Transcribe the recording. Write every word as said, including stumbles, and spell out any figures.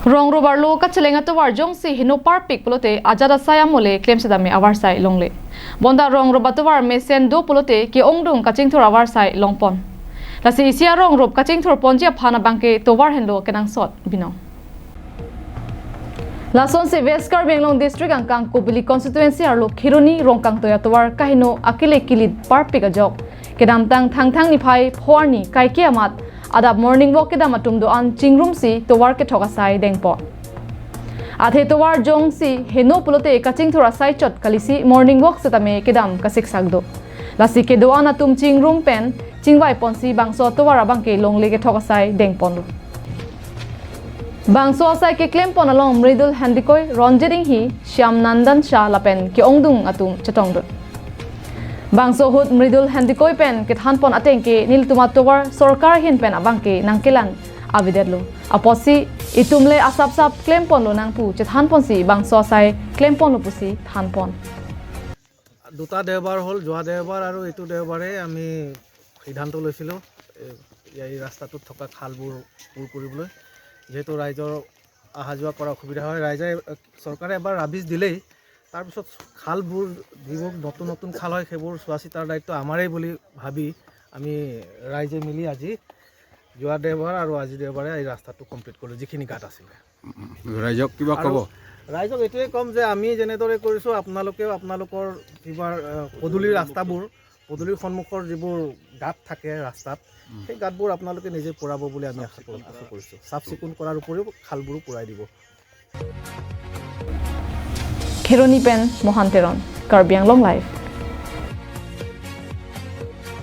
Rong rop arlo kacheleng atovar jongsi heno parpik pulote ajat asai amole klemsetame avarsai longle. Bonta rong rop atovar mesen do pulote ke-ongdung kachingthur avarsai longpon. Lasi isi arong rop kachingthur ponji aphan abangke tovar henlo kenangsot binong. Lasonsi West Karbi Anglong District angkang Kopili Constituency arlo Kheroni Rongkangtui atovar kaheno akele kilit parpik ajok kedamtang Thangthang niphai pho arni kaike amat adap morning walk kedam atum do-an chingrumsi tovar kethok asai dengpon. Athe tovar jongsi heno pulote kachingthur asai chot kalisi morning walk setame kedam kasiksak do. Lasi kedo-an atum chingrum pen chingvai ponsi bangso tovar abangke longle kethok asai dengponlo. Bangso asai keklempon along Mridul Handikoi, Ronjit Inghi, Shyam Nandan Shah lapen ke-ongdung atum chetongdun. Bangso ahut Mridul Handikoi pen kethanpon atengke nelitum atovar sorkar ahin pen abangke nangkelang avedetlo. Apotsi itum le asapsap klemponlo nang pu chethanponsi bangso asai klemponlo pusi thanpon. দুটা দেওবাৰ হ'ল, যোৱা দেওবাৰ আৰু এইটো দেওবাৰে আমি সিদ্ধান্ত লৈছিলোঁ এই, এই ৰাস্তাটোত থকা খালবোৰ পূৰ কৰিবলৈ। যিহেতু ৰাইজৰ অহা যোৱা কৰা অসুবিধা হয়, ৰাইজে, চৰকাৰে এবাৰ ৰাবিছ দিলেই, তাৰপিছত খালবোৰ যিবোৰ নতুন নতুন খাল হয়, সেইবোৰ চোৱা চিতাৰ দায়িত্ব আমাৰেই বুলি ভাবি আমি ৰাইজে মিলি আজি যোৱা দেওবাৰ আৰু আজি দেওবাৰে এই ৰাস্তাটো কমপ্লিট কৰিলোঁ, যিখিনি গাঁত আছিলে। ৰাইজক কিবা আৰু ক'ব? ৰাইজক এইটোৱে ক'ম যে আমি যেনেদৰে কৰিছোঁ, আপোনালোকেও আপোনালোকৰ কিবা, আহ, পদূলিৰ ৰাস্তাবোৰ, পদূলিৰ সন্মুখৰ যিবোৰ গাঁত থাকে ৰাস্তাত, সেই গাঁতবোৰ আপোনালোকে নিজে পূৰাব বুলি আমি আশা কৰোঁ, আশা কৰিছোঁ। চাফ চিকুণ কৰাৰ উপৰিও খালবোৰো পূৰাই দিব। Kheroni pen Mohan Teron, Karbi Anglong Live.